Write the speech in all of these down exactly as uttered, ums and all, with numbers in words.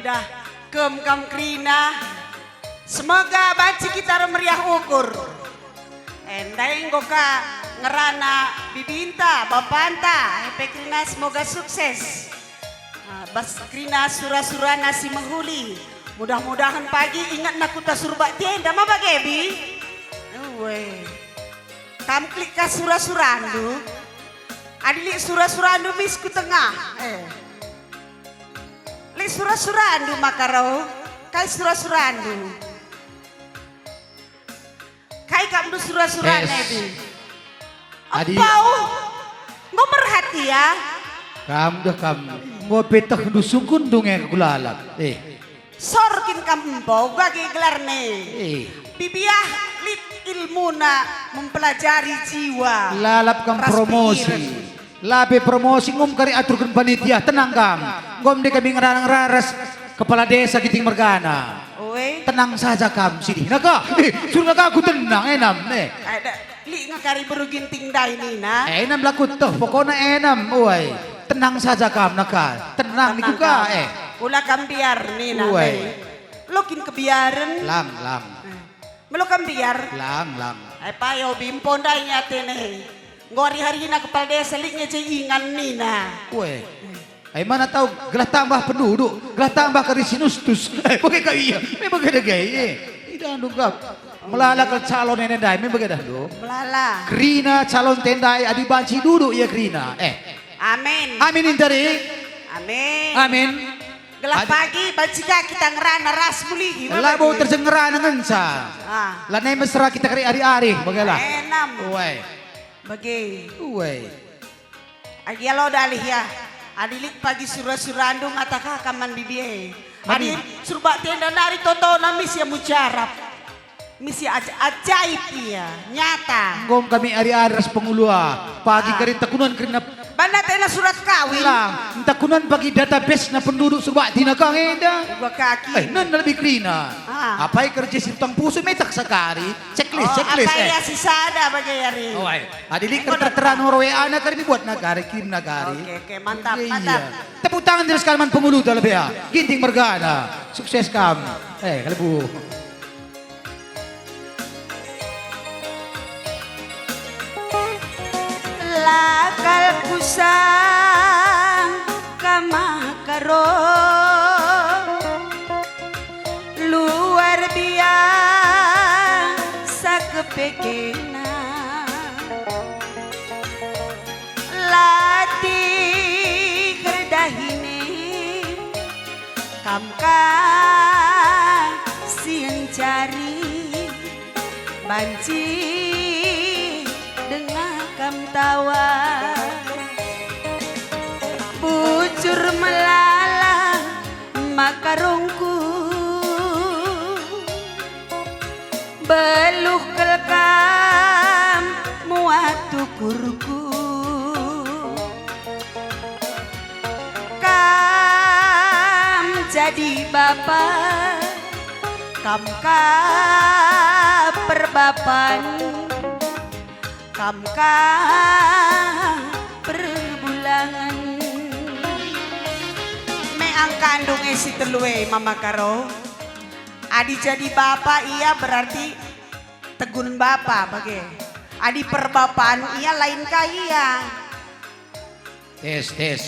Dah, kem kam kerina. Semoga banci kita ermeriah ukur. Ndai enggo ka ngerana bibinta, bapanta, e pe kerina semoga sukses. Ah, bas kerina sura-surana si mehuli. Mudah-mudahen pagi ingetna kuta Surbak Tienda ma bage, Bi? Uwe. Kam klik ka sura-surandu? Adi lit sura-surandu mis ku tengah. Eh. Lit sura-surandu maka ro? Kai sura-surandu? Kai kam ndu sura-sura, Yes. Nebi? Adi Empau. Enggo merhati ya? Kam deh kam. Enggo petehndu sungkunndu nge kulalap. Eh. Sor kin kam empo bage gelarne? Eh. Bibiah lit ilmuna mempelajari jiwa. Lalap kam ras promosi. Pikiren. Lape promosi ngum kari aturken panitia, tenang kam. Ngom de kami ngerana-ngerana ras kepala desa Ginting mergana. Oi. Tenang saja kam sini. Naka, eh, suruh naka aku tenang, enam, eh. Ada, lik ngakari beru Ginting ndai nina. Eh, enam laku toh, pokokna enam, oi. Tenang saja kam, naka. Tenang, Tenang niku ka, kam. eh. Ula kam biar nina, Oi. eh. Lo kin kebiaren? Lang, lang. Eh. Melo kam biar? Lang, lang. Ai payo bimpo ndai nge atene. Enggo hari-harina kepala desa lit nge je ingan nina. Weh. Ai mana tau gelah tambah penduduk, gelah tambah kari sinustus. Eh, bage ka ia. Me bage dage. Eh, idah ndu gap. Melala kal calon ene ndai, me bage dah ndu. Melala. Kerina calon tendai adi banci duduk ia kerina. Eh. Amin. Amin intari. Amin. Amin. Gelah Adi- pagi banci ka kita ngerana ras mulihi, Labo Bapak Ibu. terjeng ngerana ngenca. Ah. Lanai mesra kita kari ari-ari, bagelah. Enam. Uwe. Bage. Uwe. Agi alo dalih ya. Adi lit pagi sura-surandu ngata ka man bibi e. Adi Mani? Surbak Tienda nari totona mis ya mujarab. Misi aj-, ajaib ia, nyata. Nggom kami ari-ari ras pengulu, ah. Pagi Ah. kari tekunan kerina. Bana tena surat kawin. Lah, tekunan pagi database na penduduk Surbak Tienda kang enda. Uga kaki. Eh, nan lebih kerina. Ah. Apai kerja si tukang pusu metak sakari. Checklist, Oh, checklist, apa eh. ya si sada bagi hari? Oh, ai. Adi lik Engko tertera datang. nomor W A na kari dibuat na kari, kirim na kari. Oke, oke, mantap, Iya. mantap. Tepuk tangan terus kalian pengulu tak lebih ya. Ginting mergana. Sukses kam. Eh, kalebu. Lakal kusang kamah karo luar biasa kepekena. Latih erdahine kam ka si encari, banci denga kam tawa. Bujur melala maka rungku. Beluh kal kam muat ukurku. Kam jadi bapa, kam ka perbapan, kam ka perbulangen. Me angkandung e si telu e, Mama Karo. Adi jadi bapa ia berarti tegun bapa bage. Adi perbapan ia lain ka ia. Tes, tes.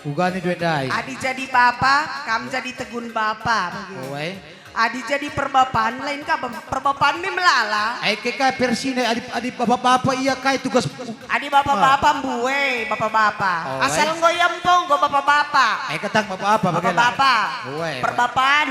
Uga ni due ndai. Adi jadi bapa, kam jadi tegun bapa bage. Oe. Adi jadi perbapan lain ka bap-, perbapan mi melala. Ai ke ka persina adi, adi bapa-bapa ia kai tugas. Adi bapa-bapa Ah. mbue, bapa-bapa. Oe. Asal enggo ia empo enggo bapa-bapa. Ai ketang bapa-bapa bage lah. Bapa-bapa. Oe. Perbapan.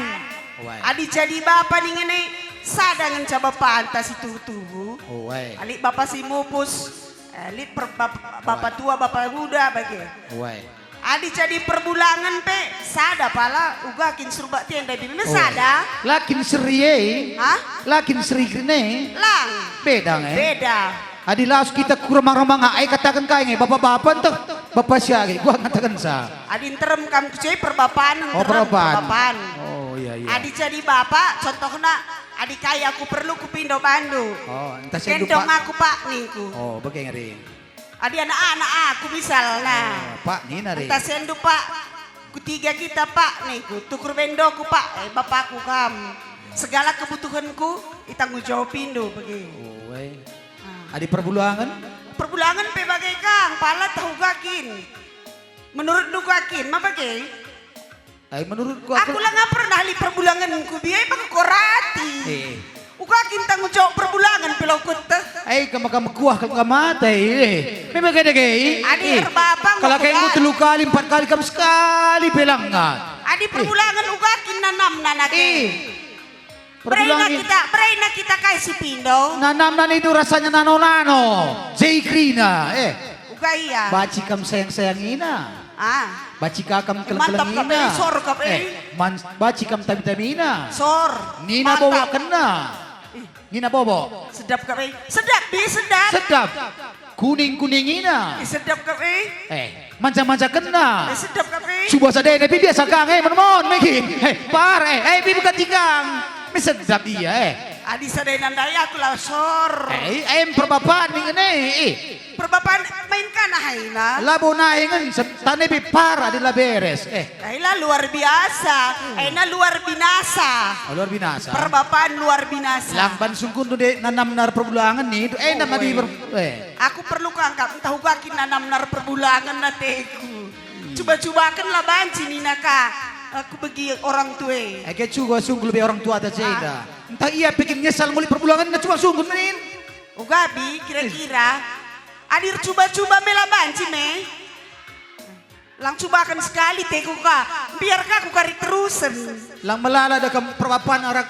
Wai. Adi jadi bapa ning ngene, sada ngenca bapanta si tuhu-tuhu. Oh, wai. Lit bapa si mupus, eh, lit per-, bap-, bapa Wai. tua, bapa muda bage. Wai. Adi jadi perbulangen pe, sada pala uga kin Surbak Tienda bibi me Oh. sada. Lakin seri e. Hah? Lakin seri kene. Lang. Beda nge. Beda. Adi lawes kita ku remang-remang, ai kataken kai nge, bapa-bapa nteh, bapa sia ge, gua ngatakenca. Adi nterem kam ku je perbapan, Oh, nterem perbapan. perbapan. Oh, iya, iya. Adi jadi bapa, contohna, adi kai aku perlu kupindo bandu. Oh, entah sendu, Gendong Pak. aku, Pak, ningku. Oh, bage nge ring. Adi anak-anak aku misalna. Oh, Pak, nina ring. Entah sendu, Pak. Kutiga kita, Pak, ningku, tukur bendoku, Pak, eh, bapakku kam. Segala kebutuhanku itanggung jawabindu bage. Oh, eh. Ah. Adi perbulangen? Perbulangen pe bage kang, pala tah uga kin. Menurutndu uga kin, ma bage? Ai, menurutku aku, aku la pernah lit perbulangenku, biar bang korati. Eh. Uga kin tanggung jawab perbulangen pe la kueteh. Ai, kam maka mekuah kam mate, eh. Memang kada ke, eh. Adi eh. Erbapang kalak enggo telu kali, empat kali kam sekali pe la ngat. Adi eh. Perbulangen uga kin nanamna nake. Eh. Berena kita, berena kita kai si pindo. Nanamna nindu rasanya nano-nano, jei kerina, eh. Uga ia. Baci kam sayang-sayangina. Ah. Baci ka kam mantap kap, keleng-kelengina. Eh, sor kap, eh. Eh, man-, baci kam tami-tamina. Sor. Nina mantap. Bobo kena. Ih. Nina bobo. Sedap kap, eh. Sedap, bi, sedap. Sedap. Kuning-kuningina. Eh, sedap kap, eh. Eh, manja-manja kena. Eh, sedap kap, eh. Cuba sadena, bi biasa kang, eh, mon-mon, megi. Eh, par, eh, eh, bi bukan tikang. Mi sedap ia, eh. Adi sadena ndai aku la sor. Eh, eh, perbapan ningen, eh, eh. Perbapan main kana haina. Labo naingen, se-, tane bi par adi la beres, eh. Ai la luar biasa, hmm. Aina luar binasa. Oh, luar binasa. Perbapan luar binasa. Lang ban sungkundu de nanamna perbulangen ni, eh, oh, nama di eh. Per-, eh. Aku perlu kangkap, entah uga kin nanamna perbulangen ateku. Hmm. Cuba-cubaken la banci nina ka, aku begi orang tua. Ege cuba sungkun lebe orang tua ta ceda. Ah. Entah ia pe kin nyesal nguli perbulangen, na cuba sungkun menin. Uga bi, kira-kira. Adi ercuba-cuba me la banci me. Lang cubaken sekali teku ka, biar ka ku kari terusen. Lang melala da kam perbapan arak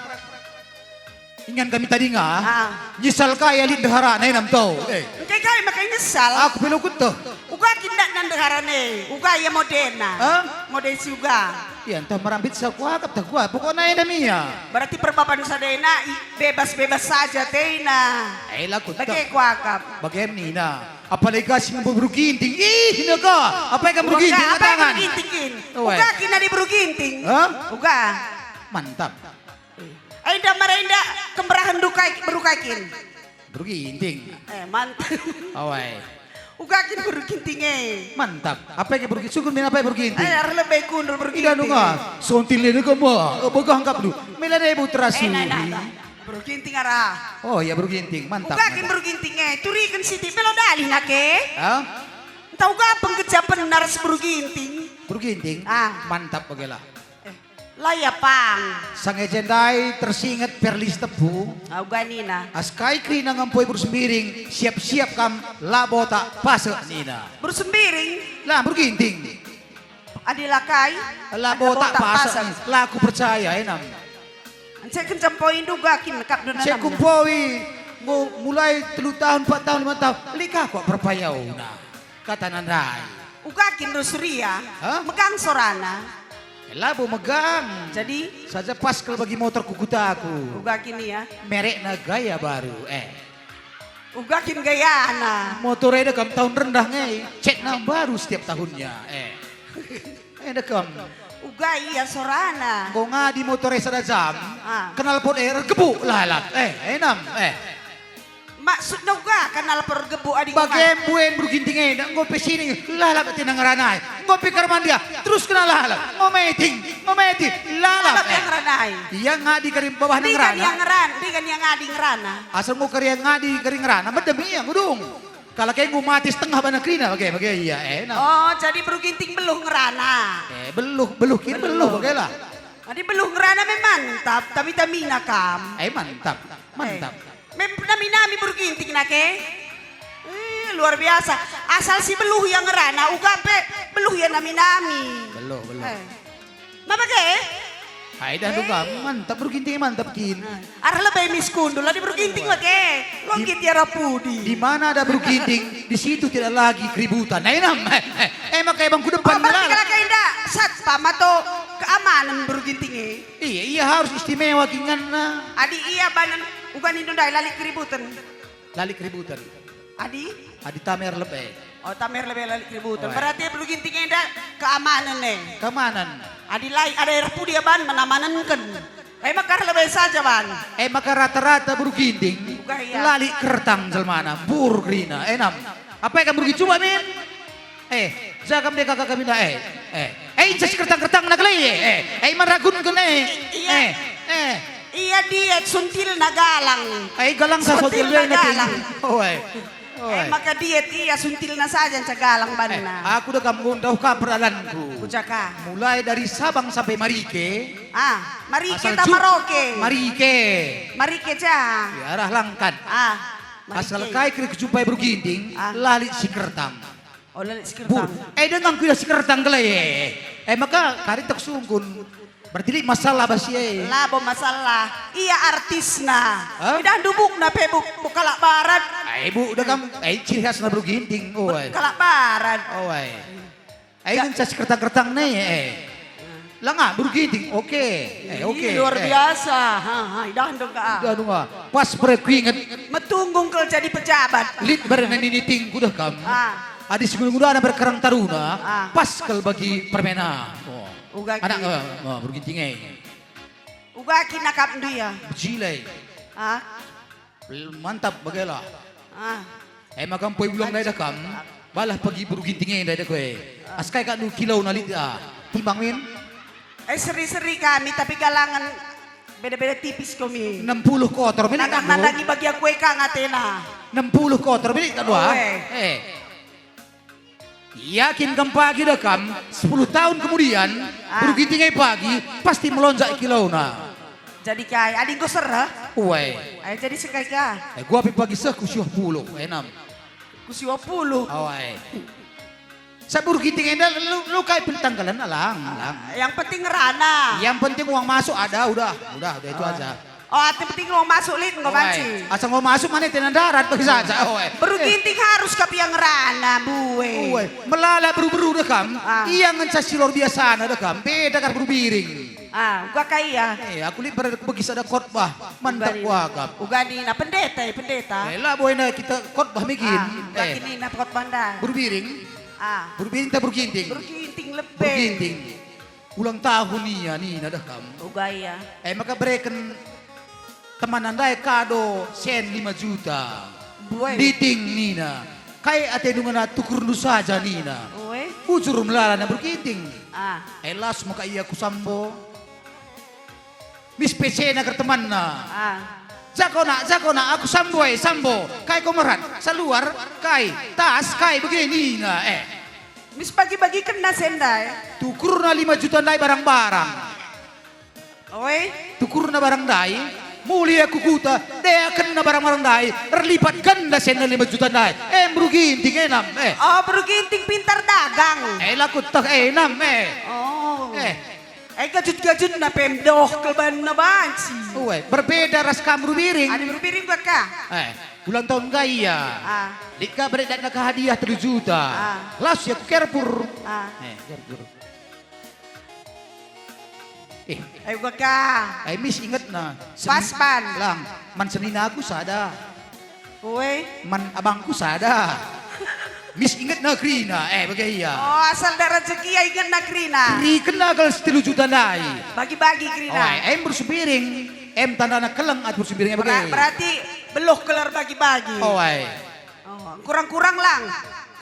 ingan kami tadinga. Ah. Nyesal ka ia lit ndeharana, eh, nam tau. Eh. Engkai kai maka nyesal? Aku pe la kueteh. Uga kin ndak ndeharana, uga ia modena. Hah? Mode si uga. Ia ntah merambit sa kuakap tah kuah, pokokna enda mia. Berarti perbapan sadena i-, bebas-bebas saja tena. Eh, la kueteh. Bage kuakap. Bage nina. Apalagi kasih ngempu beru ginting. Ih, neka. Apa yang beru ginting? Apa yang beru ginting kin? Uga kin adi beru ginting? Hah? Uga. Mantap. Enda mara enda kemberahen dukai, beru kai kin? Beru ginting. Eh, mantap. Awai. Uga kin beru ginting e. Mantap. Apa yang beru ginting? Sungkun min apa yang beru ginting? Eh, arah lebe kundul beru ginting. Ida nunga. Sontil ni kamu. Begah angkap du. Mela deh bu terasu. Eh, nah, nah, nah. Beru ginting arah. Oh, ya, beru ginting. Mantap, uga kin mantap. Beru ginting e, turiken sitik, melo dalih nake. Hah? Ntah uga penggejapen naras beru ginting. Beru ginting? Ah. Mantap, oke lah. Eh, la ia pang. Sanga i jenda tersinget Perli Sitepu. Ah, uga nina. Askai kerina ngempoi beru Sembiring, siap-siap kam labo tak pasek nina. Beru Sembiring? Lah, beru ginting. Adi la kai, labo tak pasek, la kupercaya, enam. Ncek kenca mpoi nduga kin kap dona. Ncek kumpoi, enggo mulai telu tahun, empat tahun, lima tahun, lit ka kuak perpayauna. Kata nandai. Uga kin Rusuria, hah? Megang sorana. Eh, labo megang. Jadi? Saja pas kal bagi motor kukutaku. Uga kin ia. Merekna gaya baru, eh. Uga kin gayana. Motor enda kam tahun rendah nge, cekna baru setiap tahunnya. Eh. Enda kam. Uga ia sorana. Enggo ngadi motor e sada jam. Ah. Knalpot e ergebuk lalap. Eh, enam. Eh. Maksudna uga knalpot ergebuk adi bage mbuen beru ginting enda enggo pe sining lalap ate nang ngerana e. Enggo pe kar mandia, terus kena lalap. Enggo meting, enggo meting, lalap. Lalap eh. Nang ngerana e. Ia ngadi kari babah nang ngerana. Dia kan ia ngerana, dia kan ia ngadi ngerana. Asal enggo kari ngadi kari ngerana, medem ia ngudung. Kalak e enggo mate setengah bana kerina bage, bage ia, eh, nah. Oh, jadi beru ginting beluh ngerana. Eh, beluh, beluh kin beluh, beluh, bage lah. Jadi beluh ngerana me mantap, tami-tamina kam. Eh, mantap, mantap. Eh, mem nami-nami beru ginting nake. Eh, luar biasa. Asal si beluh ia ngerana, uga pe beluh ia nami-nami. Beluh, beluh. Eh. Ma bage? Ai dah nduga, mantap beru ginting, mantap kin. Arah lebe mis kundul, adi beru ginting bage. Longgit ia arah pudi. Di mana ada beru ginting, di situ tidak lagi keributan. Nah, enam. Eh, eh, eh, maka bang ku depan. Oh, berarti lah. Kalak enda satpam atau keamanan beru ginting e. Iya, ia harus istimewa kin ngenna. Adi ia banen uga nindu ndai la lit keributan. La lit keributan. Adi? Adi tame arah lebe. Oh, tame arah lebe la lit keributan. Oh, eh. Berarti beru ginting enda keamanan e. Keamanan. Adi la lit arah pudi ia ban menamanenken. Eh, maka arah lebe saja ban. Eh, maka rata-rata beru ginting. Uga ia. La lit kertang jelmana, mbur kerina. Enam. Apa kam beru ginting cuba min? Eh, ja kam de kaka kami na, eh, eh. Eh, inca sikertang-kertangna kal e, eh, eh, man ragunken, eh, iya. Eh, eh. Ia diet suntilna galang. Eh, galang sa suntilna suntilna galang. Oi. Oi. Eh, maka diet ia suntilna saja nca galang banna. Eh, aku da kam ngundauh kam perdalanku. Kujaka. Mulai dari Sabang sampai Marike. Ah, Marike asal ta Ju-, Maroke? Marike. Marike ja. Ya, arah Langkat. Ah, asal Marike. Kai keri kujumpai Bru Ginting, ah, la lit sikertang. Oh, la lit sikertang. Bur, eh, denga ku idah sikertang kal e. Eh, maka kari tak sungkun. Berarti lit masalah bas si e. Labo masalah. Ia artisna. Hah? Idah ndubukna pe buk, buk kalak barat. Eh, buk, da kam, eh, ciri khasna Bru Ginting. Oh, eh. Kalak barat. Oh, eh. Eh, ngenca sikertang-kertang ne, eh. Langa, Bru Ginting, oke. Eh, oke. Ih, luar biasa. Ha, ha, idah ndung ka. Idah ndung ka. Pas bere kuinget. Metunggung kal jadi pejabat. Lit bere nini tingku dah kam. Ah. Adi singguda-gudana bere Karang Taruna, ah, pas kal bagi permena. Oh. Uga ki. Anak, eh, oh, Bru Ginting, eh. Uga ki nakap ndia. Bejilai. Ah. Mantap, bagailah. Ah. Eh, maka mpoi ulang ndai dah kam. Balah pagi Bru Ginting e ndai dah koe. Askai kak nu kilo na lit, ah. Timbang min? Eh, seri-seri kami, tapi galangen beda-beda tipis kami. Enam puluh kotor, minit kak, Bru? Nandang-nandangi bagi aku e kang atena. Enam puluh kotor, minit kak, Bru, ah? Oe. Eh. Yakin kam pagi dah kam, sepuluh tahun kemudian, ah, Bru Ginting e pagi, pasti melonjak kilona. Jadi kai, adi enggo sereh? Uwe. Ayo jadi sekai ka. Eh, gua pe pagi seh ku siwah puluh, enam. Ku siwah puluh. Awai. Sa Bru Ginting enda lu, lu kai pentanggalan, alang, alang. Yang penting ngerana. Yang penting uang masuk ada, udah, udah, udah itu aja. Oh, ate penting enggo masuk lit, enggo banci. Asa enggo masuk mana tena darat bagi saja. Bru Ginting harus kap ia ngerana, bue. Uwe, melala beru-beru deh kam. Ah. Ia ngenca si luar biasa na deh kam. Beda kar Bru Biring. Ah, uga kai ia. Eh, aku lit pada bagi sada khotbah. Mantap uga kap. Uga nina pendeta, eh, pendeta. Eh, lah boy na kita khotbah migin. Ah, uga nina khotbah ndai. Bru Biring. Ah. Bru Biring ta Bru Ginting? Bru Ginting lebe. Bru Ginting. Ulang tahun ia, nina dah kam. Uga ia. Eh, maka bereken temanna ndai kado sen lima juta. Buai. Niting nina. Kai ate dungana tukurndu saja nina. Ue. Bujur melala na Bru Ginting. Ah. Eh, las maka ia ku Sambo. Mis pecena ker temanna. Ah. Jako nak, jako nak, aku Sambo, eh, Sambo. Kai ko merat? Saluar, kai? Tas, kai bage nina, eh. Mis bagi-bagikenna senda, eh. Tukurna lima juta ndai barang-barang. Oi. Tukurna barang ndai, muli aku kuta, deakenna barang-barang ndai, erlipat ganda senda lima juta ndai. Eh, Bru Ginting, enam, eh. Oh, Bru Ginting pintar dagang. Eh, laku teh, enam, eh. Oh. Eh. Eh, gajut-gajutna pe mdoh kal banna banci. Ue, berbeda ras kam Bru Biring. Adi Bru Biring baka. Eh, ulang tahun ga ia. Ah. Lit ka beredatna ka hadiah telu juta. Ah. Las ia ku Carrefour. Ah. Eh, Carrefour. Eh. Ayo baka. Ai mis ingetna. Pas ban. Lang, man senina aku sada. Ue. Man abangku sada. Mis ingetna kerina, eh, bage ia. Oh, asal ndak rejeki ia ingetna kerina. Kerina kal setelu juta ndai. Bagi-bagi kerina. Oh, em Bru Biring. Em tandana keleng ate Bru Biring, eh, bage. Ber-, berarti beluh kal erbagi-bagi. Oh, ai. Oh, kurang-kurang lang.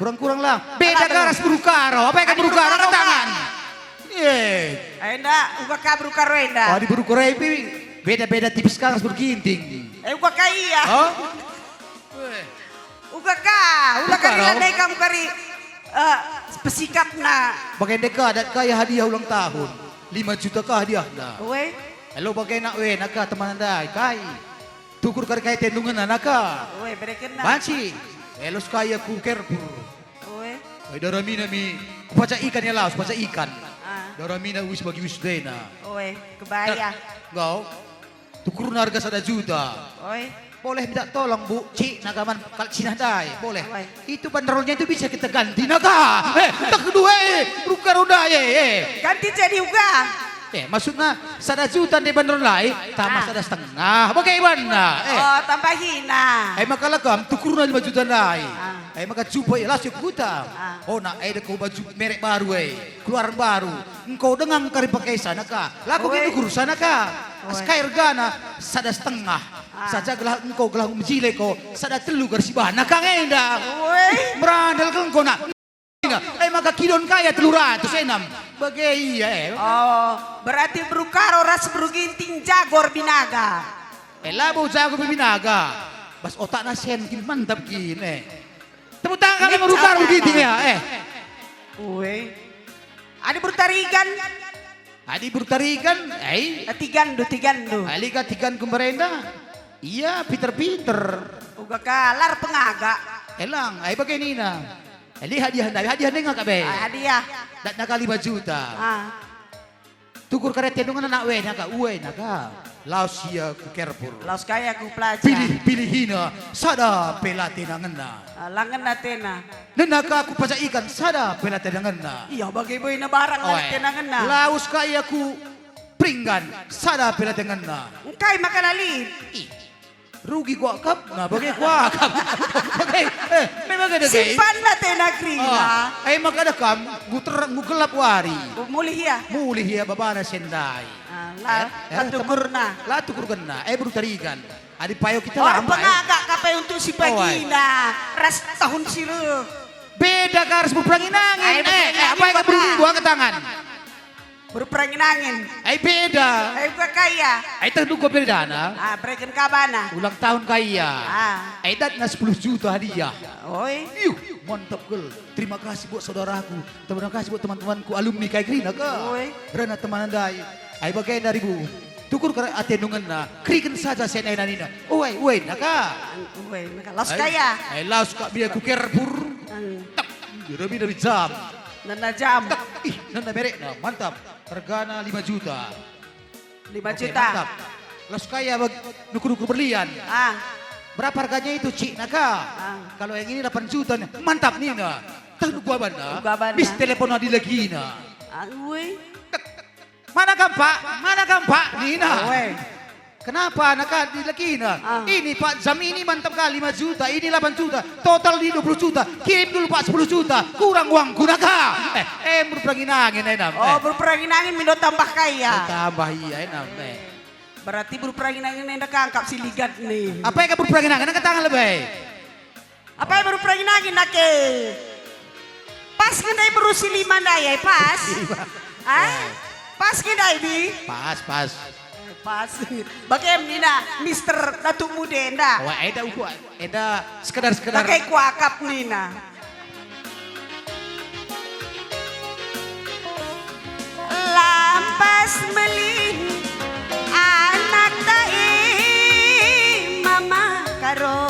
Kurang-kurang lang. Beda kal ras Bru Karo. Apa yang Bru Karo? Angkat tangan. Eh. Enda, uga ka Bru Karo enda. Oh, adi Bru Karo enda beda-beda tipis kal ras Bru Ginting. Eh, uga ka ia. Oh? Uga ka, uga ka. Bru Karo. Ila ndai kam kari, eh, pesikapna. Bage ndai ka adat kai hadiah ulang tahun. Lima juta ka hadiahna. Ue. Elo bage nak we, naka teman ndai kai. Tukur kari kai tendungenna naka. Ue, berekenna. Banci. Elo skai aku Carrefour. Ue. Ai daramina mi, kupacak ikan ia lawes, pacak ikan. Ah. Daramina uis bagi uis dena. Ue, kebaya. Enggau. Tukurna harga sada juta. Oi. Boleh minta tolong, Bu? Cik, naka man kal Cina ndai. Boleh. Oi. Itu banderolnya itu bisa kita ganti, naka. Eh, tak kedua, eh, Bru Karo ndai, eh, eh. Ganti jadi uga. Eh, maksudna sada juta ndai banderol ndai, tambah sada setengah. Bage banna, eh. Oh, tambahina. Eh, maka lagam tukurna lima juta ndai. Ah. Eh, maka jumpa, eh, las ia ku kuta. Ah. Oh, nak, eh, deko baju merek baru, eh. Keluaran baru. Engkau denga kari pake sana ka. Laku kin ukur sana ka. Oi. Askai ergana sada setengah. Ah. Saja gelah engkau gelah mejile ko sada telu kari sibana ka ngenda. Oi. Merandal kal engkau nak. Eh, maka kidon kaya telu ratus enam. Bage ia, eh. Oh, berarti Beru Karo ras Beru Ginting jago erbinaga. Eh, labo jago erbinaga. Bas otakna sen kin mantap kin, eh. Tepuk tangan kami Beru Karo Ginting ya, eh. Ue. Adi Beru Tarigan? Adi Beru Tarigan, ai. Eh, tigandu, tigandu. Ai, lika tigan ku mbarenda. Ia, pinter-pinter. Uga kalar pengaga. Elang, ai bage nina. Ai, hadiah ndai, hadiah ndai ngaka be. Ah, hadiah. Datna ka lima juta. Ah. Tukur kare tenungan anak wena ka, uena ka. Laos ia ku Carrefour. Laos kaya ku pelajar. Pilih, pilihina, sada pe la tenangenna. Ah, la ngena tena. Nena ka ku pajak ikan, sada pe la tenangenna. Iya, bage boina barang la tenangenna. Laus ka ia ku Pringgan, sada pe la tenangenna. Engkai maka la lit? Ih, rugi kuakap, nah, bage kuakap. Bage, eh, me bage dage. Simpanna tena kerina. Ah, eh, maka ada kam, nggu ter-, nggu gelap wari. Mulih ia. Mulih ia babana sendai. Ah, la, eh, la tukurna. La tukurna. Eh, Beru Tarigan. Adi payo kita lama, eh. Pengagak kapai untuk si pagina, ras tahun si reh. Beda ka ras Beru Perangin Angin. Ai, eh, eh, apa yang Beru Minggu angkat tangan? Beru Perangin Angin. Ai, beda. Ai, buka kaya. Ai, tentu gua bedana. Ah, bereken kabana. Ulang tahun kaya. Ah. Ai, datna sepuluh juta hadiah. Oi. Yuh, mantap gel. Terima kasih buat saudaraku. Terima kasih buat teman-temanku alumni kai kerina ka. Oi. Rana teman ndai. Ai, bagenda ribu. Tukur kare ate nungenna, keriken saja senai nanina. Uai, uai, naka. Uai, naka. Laos kaya. Ai, laos ka bia ku Carrefour. Hmm. Tak, demi, demi jam. Nena jam. Tak, ih, nena merekna, mantap. Hargana lima juta. Lima juta. Oke, mantap. Laos kaya bag-, nukur-nukur berlian. Ah. Berapa harganya itu, Cik, naka? Ah. Kalau yang ini delapan juta nih. Mantap, nina. Tak nunggu abana. Nunggu abana. Bis telepon adi lagina. Ah, uai. Tak, tak. Mana kam, Pak? Mana kam, Pak? Nina. Oe. Kenapa anak dilekina? Ah. Ini, Pak, jam ini mantap kali, lima juta, ini delapan juta, total di dua puluh juta. Kirim dulu, Pak, sepuluh juta. Kurang uangku, naka. Eh, eh, Beru Perangin Angin, eh, nam. Oh, eh. Beru Perangin Angin mindo tambah kaya. Oh, tambah ia, eh, nam, eh. Berarti Beru Perangin Angin enda kangkap si ligat nih. Apa yang Beru Perangin Angin? Angkat tangan lebih. Apai Beru Perangin Angin nake? Pas nge ndai beru si lima ndai, ai, pas? Lima. Ai? Eh. Pas nge ndai, Bi? Pas, pas. Eh, pas. Bage nina Mister Datuk Muda enda. Wah, enda uku, enda sekedar-sekedar. Bage kuakap nina. Lampas melin anakta i Mama Karo.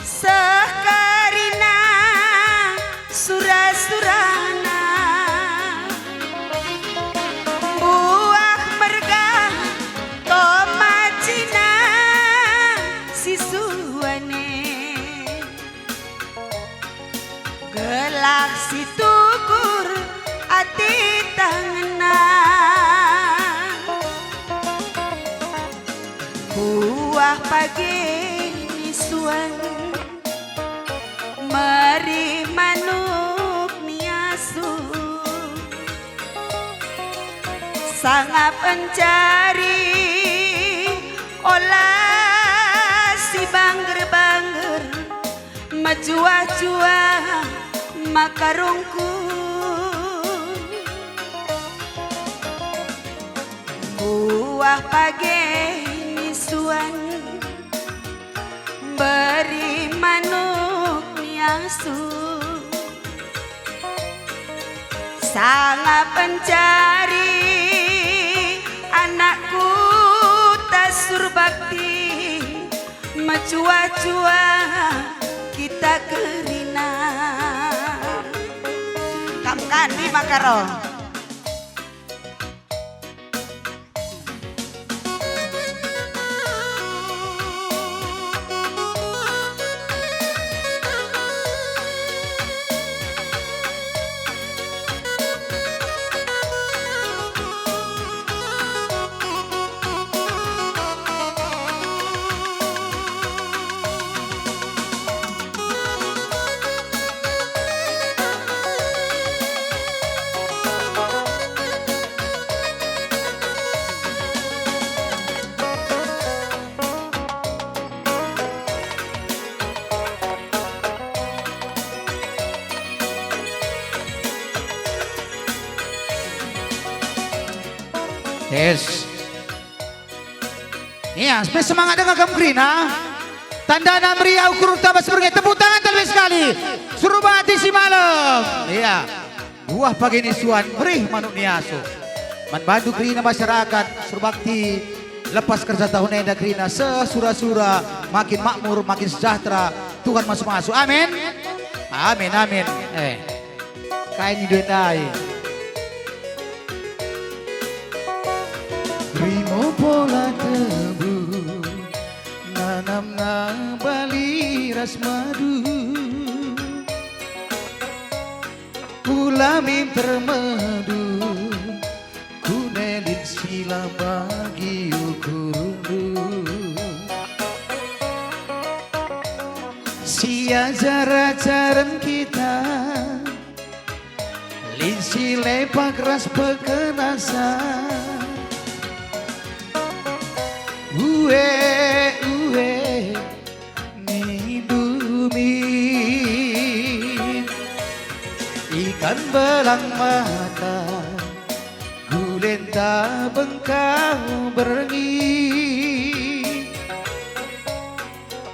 Seh kerina sura-surana, buah merga tomat cina si suane. Gelah si tukur ate tangna. Buah page ni suan, meri manuk ni asu. Sangap encari ola si bangger-bangger, mejuah-juah makarungku. Buah page ni suan, beri manuk ni asu. Sanga pencari anakku tasur bakti, mecuah-cuah kita kerina. Kam kandi maka roh. Yes. Iya, supaya semangat denga kam kerina. Tandana meriah ukur tabas berngi. Tepuk tangan terlebih sekali. Suruh bati si malam. Iya. Buah pagi ni suan, berih manuk ni asu. Man bandu kerina masyarakat, suruh bakti lepas kerja tahun enda kerina sesura-sura, makin makmur, makin sejahtera. Tuhan masu-masu. Amin. Amin, amin. Eh. Kai ni duit ai? Rimo pola tebu, nanamna bali ras madu. Ula minter madu, kune lit sila bagi ukurndu. Si ajar-ajaren kita, lit si lepak ras pekenasa. Ue, ue, nindu min. Ikan belang mata, gulenta bengkau berngi.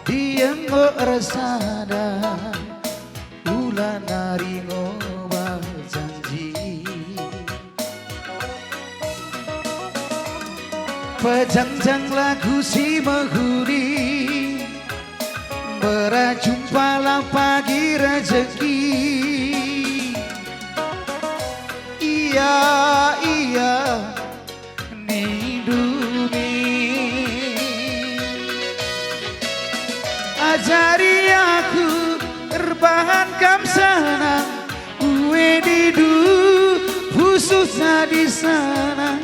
Dienggo ersada, ula nari ngoba janji. Pejangjang lagu si mehuli, berajumpalah pagi rejeki. Ia, ia, nindu min. Ajari aku erbahan kam senang, ue nindu pusuh jadi senang.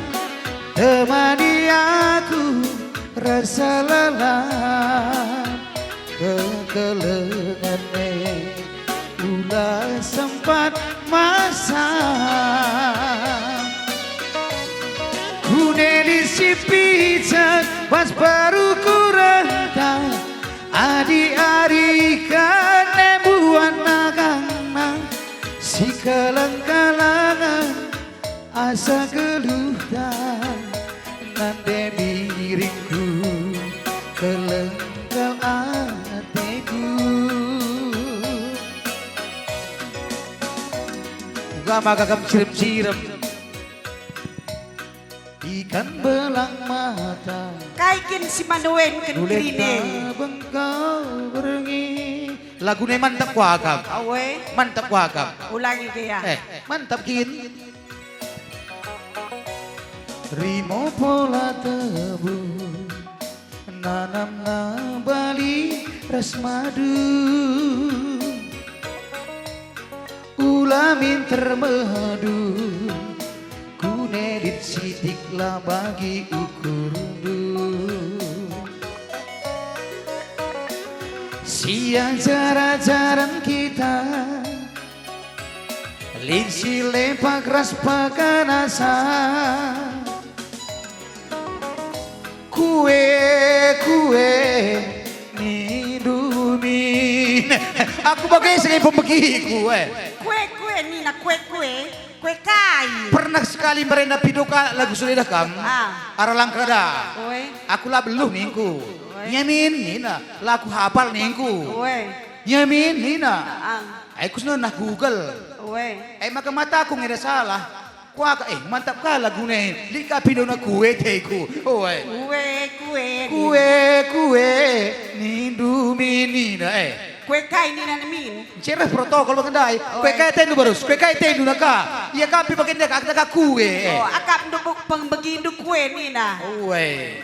Temani aku rasa lelah, kekelengen e ula sempat masa. Kune lit si picak bas perukurenta, adi ari kene buan nagangna, si keleng-kelengen asa geluhta, nande biringku, keleng kal ateku. Uga maka kam cirem-cirem. Ikan belang mata. Kai kin si manuenken kerine? Guleta bengkau berngi. Lagu ne mantap kuakap. Awe. Mantap kuakap. Ulangi ke ya. Eh, mantap kin. Rimo pola tebu, nanamna bali ras madu. Ula minter madu, kune lit sitik la bagi ukurndu. Si ajar-ajaren kita, lit si lepak ras pekenasa. Kue, kue, nindu min. Aku bage sege pembegiku, eh. Kue, kue, nina, kue, kue, kue kai? Pernah sekali merenda pido kalak lagu sudah kam. Ah. Arah langkada. Oe. Aku la beluh ningku. Oe. Nyamin, nina, la kuhapal ningku. Oe. Nyamin, nina. Ah. Ai kusnenah Google. Oe. Ai maka mataku ngeda salah. Kuakap, eh, mantap ka lagu ne. Lit ka pindona kue teku. Oe. Kue, kue, kue, kue, nindu min nina, eh. Kue kai nina min? Cerah protokol bage ndai. Oe. Kue kai tendu barus, kue kai tendu naka. Ia kapi bage ndai ka, ka kue, eh. Oh, akapndu buk pembegindu kue nina. Oe.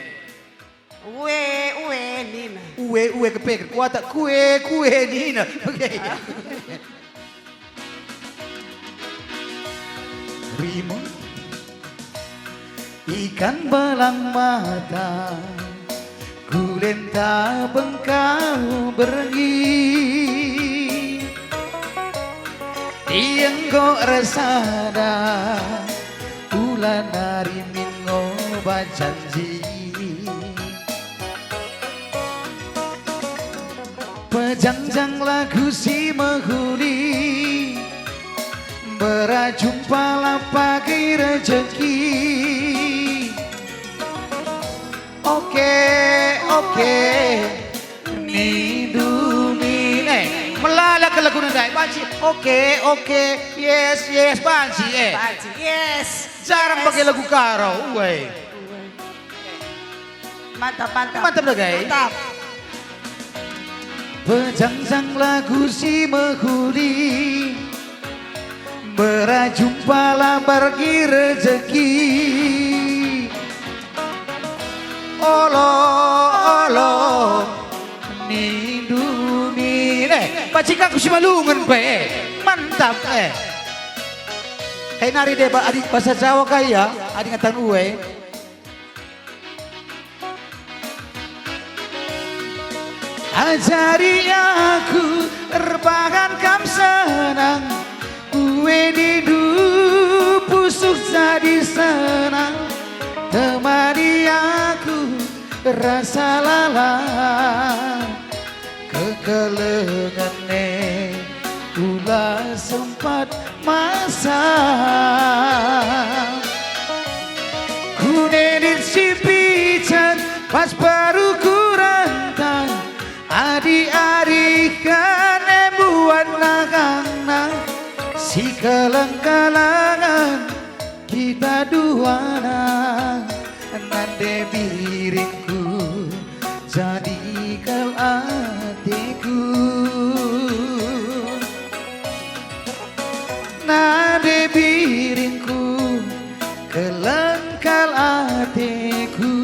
Ue, ue, nina. Ue, ue, kepeker, kuakap kue, kue, nina. Oke. Rimo. Ikan belang mata, gulenta bengkau berngi. Dienggo ersada, ula nari min ngoba janji. Pejangjang lagu si mehuli, berajumpalah pagi rejeki. Oke, oke. Nindu min. Eh, melala ke lagu ndai. Banci. Oke, oke. Yes, yes. Banci, eh. Banci, yes. Jarang pakai lagu Karo. Uwe. Mantap, mantap. Mantap dah, guys. Mantap. Pejangjang lagu si mehuli, merajumpalah bargi rejeki. Olo, olo, nindu min. Eh, pacik aku si malungen pe, eh. Mantap, eh. Kai nari deba adi bahasa Jawa kai ya, adi ngatan uwe. Ajari aku erbahan kam senang, uwe nindu pusuh jadi senang. Temani aku rasa lalap. Kekelengen e ula sempat masa. Kunenit si pican pas baru kurentah, adi-adiken embuan nagangna, sikeleng-kelengen kita duana, nande biringku, jadi kal ateku. Nande biringku, keleng kal ateku.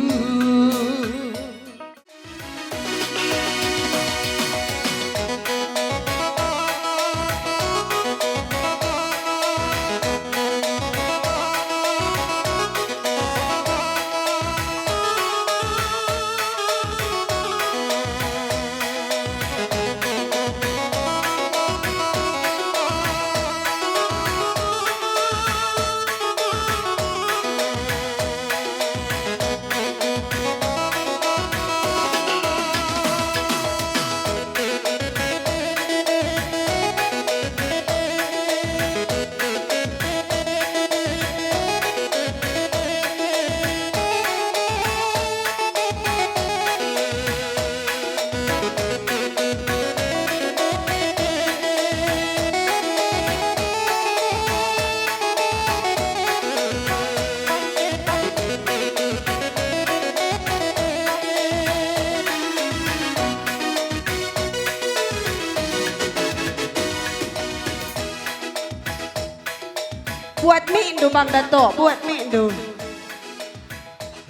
Buat mikndu, Bang Dato, buat mikndu.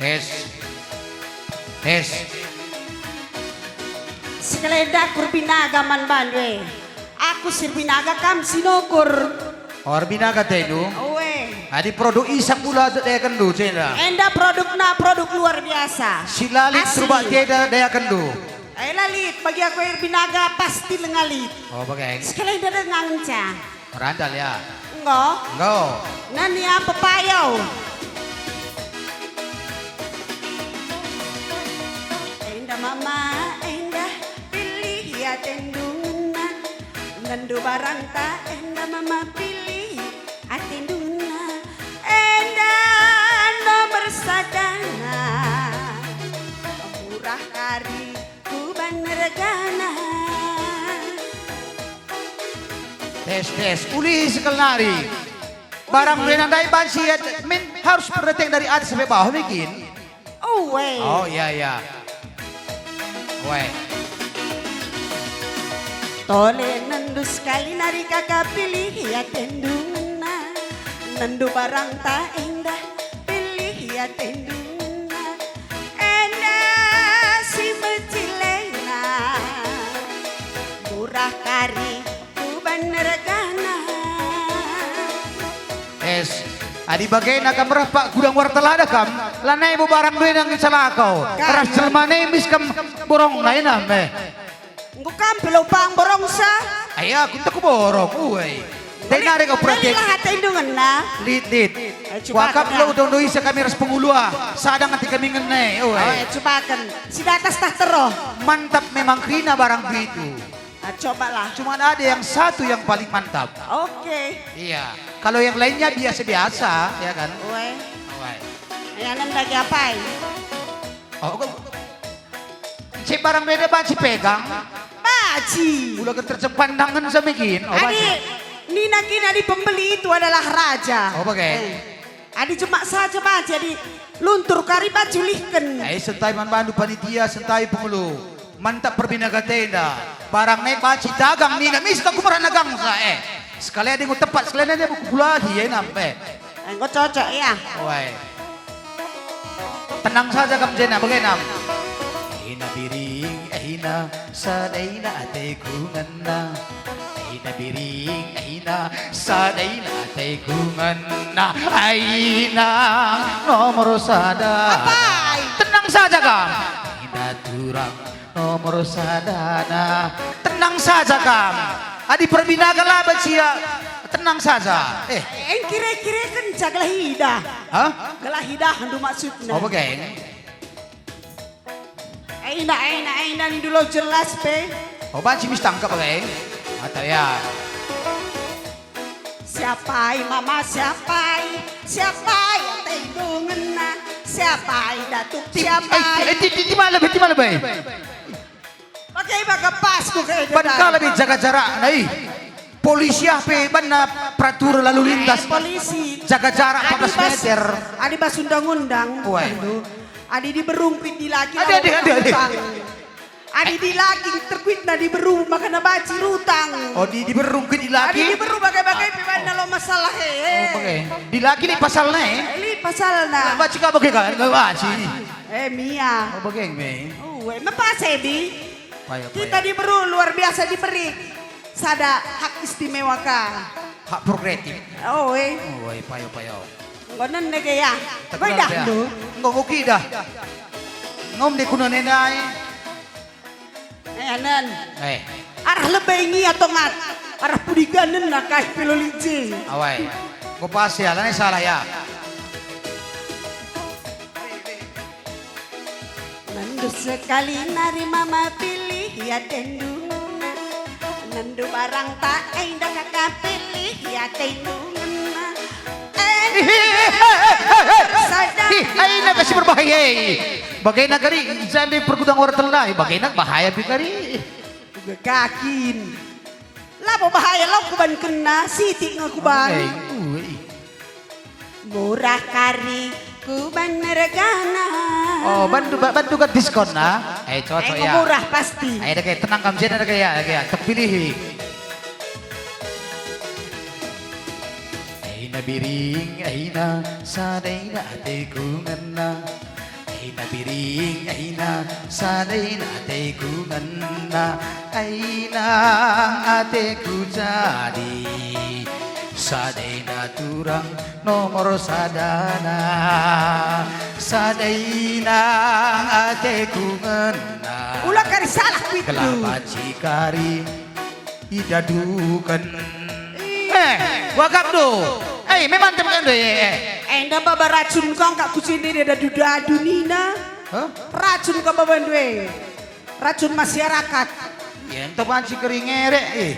Tes. Tes. Sekalenda aku erbinaga man bandu e. Aku si erbinaga, kam si nukur. Oh, erbinaga atendu? Oe. Adi produk Isak kula dayakendu, cenda. Enda produkna produk luar biasa. Si la lit. Asli. Serubak tiada dayakendu. Eh, la lit, bagi aku erbinaga pasti langa lit. Oh, bage. Sekalenda denga ngenca. Merandal ya. Enggo. Enggo. Nani apa payo? Enda mama, enda pilih atendu ngena. Nendu barangta, enda mama pilih atendu ngena. Enda nomor sadana, murah kari. Kuban regana. Tes, tes. Ulihi sekel nari. Barang buena ndai banci, min harus perhatian dari atas sampai bawah, bikin. Uwe. Oh, iya, iya. Uwe. Tole nendu sekali nari kaka pilih atendu ngena. Nendu barangta endah pilih atendu ngena. Enda si mecilena, murah kari kuban regana. Es, adi bagena kam reh pak gudang warta lada kam, lanai bo barang buena ngenca lako. Ras jelma nemis kam borong laina me. Enggo kam pe lupang borongsa? Ai aku ntek borong, uai. Ndai nari kau perhatian. Lah atendu ngena. Lit, lit. Eh, cuba. Wakap kena. Lo udah udah isa kami ras pengulu ah. Sadang nanti kami ngene, uai. Oh, eh, cubaken. Si datas tah teroh. Mantap memang kerina barang begitu. Ah, cobalah. Cuman ada yang satu yang paling mantap. Oke. Iya. Kalau yang lainnya biasa-biasa, ya kan? Uai. Uai. Yang nem lagi apai? Oh, kok Cek barang beda banci pegang. Banci. Ula keterjeng pandangen sa mekin. Oh, adi banci. Nina kin adi pembeli itu adalah raja. Oh, bage. Eh. Adi jemak saja banci, adi luntur kari banci ulihken. Eh, sentai man bandu panitia, sentai pengulu. Mantap perbinaga tenda. Barang nai banci dagang nina mista kumerana gangsa, eh. Sekali adi enggo tepat, sekali adi aku kulagi, eh, nampe. Enggo cocok, ya. Wai. Tenang saja kam jena, bage nam. Ina biring, eh, ina, sadaina ateku ngena. Ina biring, eh, ina, sadaina ateku ngena. Aina nomor sada. Apai? Tenang saja kam. Ina turang nomor sadana. Tenang saja kam. Adi perbinaga la bacia, tenang saja. Eh. Eh, kire-kire kenca gelah idah. Hah? Gelah idahndu maksudna. Oh, bage. Eh, ina, eh, ina, eh, ina, nindu lau jelas pe. Oh, banci mis tangkap bage. Atau ya. Siapai mama, siapai, siapai atendu ngena, siapai datuk, siapai. Eh, eh, ti, ti, ti male be, ti male be. Pakai baka pas ku ke. Ban kala be jaga jarak, nah, ih. Polisi ah pe banna peraturan lalu lintas. Eh, polisi. Jaga jarak empat belas meter. Adi bas undang-undang. Wah. Aduh. Adi diberu kuit dilaki. Ade, ade, ade, ade. Adi dilaki terkuitna diberu maka na banci rutang. Oh, di, diberu kuit dilaki? Adi diberu bagai-bagai pe banna lo masalah, he. Oh, bage. Dilaki lit pasalna, eh? Lit pasalna. Banci ka bage kan? Enggak banci. Eh, mia. Oh, bage, me. Oh, eh, me pas, eh, bi. Payo, payo. Kita diberu luar biasa diberi sada hak istimewa ka. Hak progresif. Oh, eh. Oh, eh, payo, payo. Enggo nende ke ya. Enggo idah ndu. Enggo, enggo kidah. Enggo nde kuna nenda, eh. Eh, nen. Eh. Arah lebe ngia tongat. Arah pudiganen na kai pelo lije. Awai. Enggo pas ya, lanai salah ya. Nendu sekali nari mama pilih ya tendu ngena. Nendu barang tak enda kaka pilih ya tendu ngena. Eh, eh, eh, eh, eh, eh. Sadar. Ih, aina kasi berbahaya, eh. Bagaina kari, jande pergudang orang telah, eh, bagaina bahaya pe kari. Uga kakin. Labo bahaya, lau kubankenna, sitik nge kuban. Eh, uh, eh. Murah kari kuban regana. Oh, bandu, ba-, bandu kat diskon na? Eh, cocok ya. Enggo murah pasti. Eh, deke, tenang kam, jena deke ya, deke ya. Terpilih. Aina biring, aina, sadaina ateku ngena. Aina biring, aina, sadaina ateku ngena. Aina ateku jadi, sadaina turang nomor sadana. Sadaina ateku ngena. Ula kari salah kuitndu. Gelah banci kari idaduken. Eh, wagapndu. Eh, memang tem kan, eh, eh. Eh, enda baba racun kau angkat ku sini dia dadu-dadu nina. Hah? Racun kau babandu, eh. Racun masyarakat. Ya, enta banci keri ngerek, eh.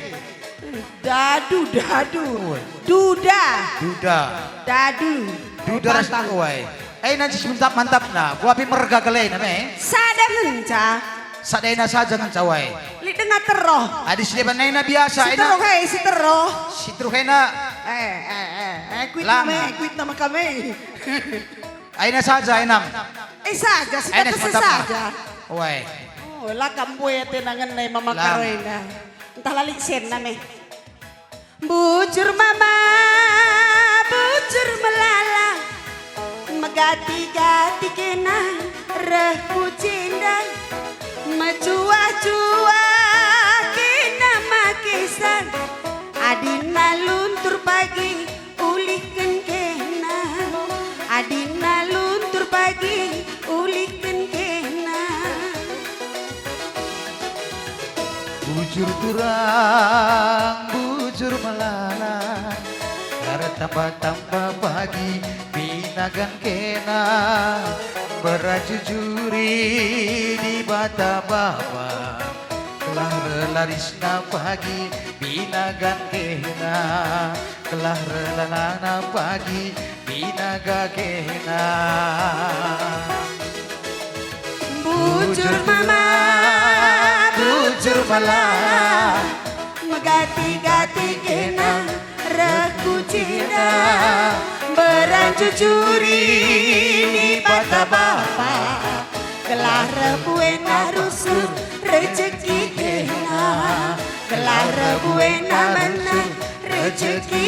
Dadu, dadu. Oi. Duda. Duda. Dadu. Duda ras, oi. Eh, nanti mantap-mantapna. Gua pi merga gelena, eh. Sada ngenca. Sadaina saja ngenca wai. Lit denga teroh. Adi si deban nai na biasa, si ena. Teroh, hei, si teroh. Si teroh ena. Eh, eh, eh, eh, kuit lang. Nama, eh, kuit nama kami. Aina saja, enam. Eh, saja, si aina teroh saja. Wai. Oh, la kam bue tenangen nai mama lang. Karena. Entah lalik sen name. Bujur mama, bujur melala, megati-gati kena reh ku jenda, mejuah-juah kena makesan, adina luntur pagi ulihken kena, adina luntur pagi ulihken kena. Bujur turang, bujur melala, ertamba-tamba pagi binagan kena, berajujuri Dibata Bapa, gelah relarisna pagi binagan kena, gelah relalana pagi binaga kena. Bujur mama, bujur mala, megati-gati kena reh ku jenda, mberan jujuri ni bata bapa, gelah reh buena rusur rejeki kena, gelah reh buena menang rejeki